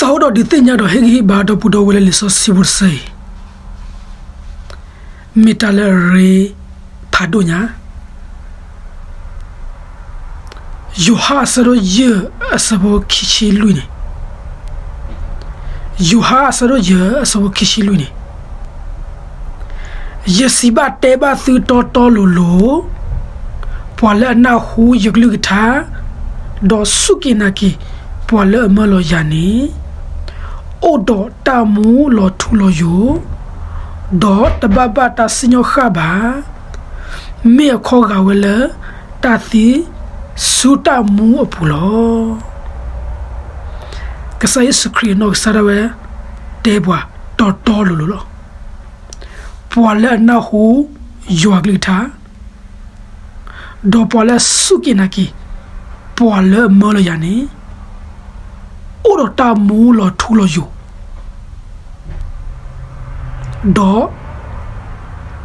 ပၢ်အိၣ်ဒီးဒုးသ့ၣ်ညါဒီးဟ့ၣ်ဂံၢ်ဟ့ၣ်ဘါဒီပုၢ်ဒီဝဲၢ်လၢလံာ်စီဆှံပူၤတဆၢအံၤ, မ့ၢ်တၢ်လၢအရ့ဖးဒိၣ်ညါ, ယိၤဟၣ်အဆၢဒိၣ်ယဲၢ်အဆၢဖိခံဆံလွံၢ်န့ၣ်, ယိၤဟၣ်အဆၢဒိၣ်ယဲၢ်အဆၢဖိခံဆံလွံၢ်န့ၣ်, ယစံးဘၣ်တဲဘၣ်သုတီတီလိၤလိၤ, ပှၤလၢအနၢ်ဟူယကလုၢ်ကထါ, ဒီးစူၢ်က့ၤနာ်က့ၤပှၤလၢအမၢလီၤယၤန့ၣ်, အိၣ်ဒီးတၢ်မူလီၤထူလီၤယိာ်, ဒီးတဘၣ်ဘၣ်တၢ်စံၣ်ညီၣ်ဃၣ်ဘၣ်, မ့ၢ်အခီဂာ်ဝဲလၢတၢ်သံဆူတၢ်မူအပူၤလီၤ. ကစၢ်ယ့ၣ်ၡူးခရံာ်အနီၢ်ကစၢ်ဒၣ်ဝဲ တဲပှၤတီတီလိၤလိၤလီၤ. ပှၤလၢအနၢ်ဟူယွၤကလုၢ်ကထါ, ဒီးပှၤလၢအစူၢ်က့ၤနာ်က့ၤ ပှၤလၢအမၢလီၤယၤန့ၣ်, အိၣ်ဒီးတၢ်မူလီၤထူလီၤယိာ်, ဒီး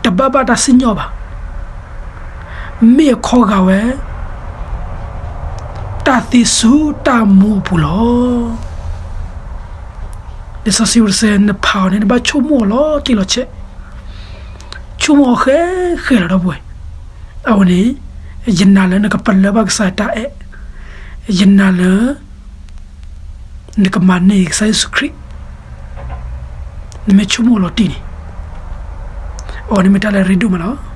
တဘၣ်ဘၣ်တၢ်စံၣ်ညီၣ်ဘၣ်, မ့ၢ်အခီဂာ်ဝဲ တၢ်သံဆူတၢ်မူအပူၤလီၤ. လံာ်စီဆှံပူၤတဆၢ နဖးအီၤန့ၣ် နဘၣ်ဆိကမိၣ်အီၤလီၤတံၢ်လီၤဆဲး, ဆိကမိၣ်အီၤဃဲဃဲလီၤဒီပုၢ်ဝဲၢ်, အဝဲန့ၣ် ယနာ်လၢနကပလၢဘၣ်ကစၢ်တၢ်အဲၣ်, ယနာ်လၢ နကမၤန့ၢ်ကစၢ်ယ့ၣ်ၡူးခရံာ်, နမ့ၢ်ဆိကမိၣ်အီၤလီၤတံၢ်န့ၣ်, အဝဲန့ၣ်မ့ၢ်တၢ်လၢအရ့ဒိၣ်မးလီၤ.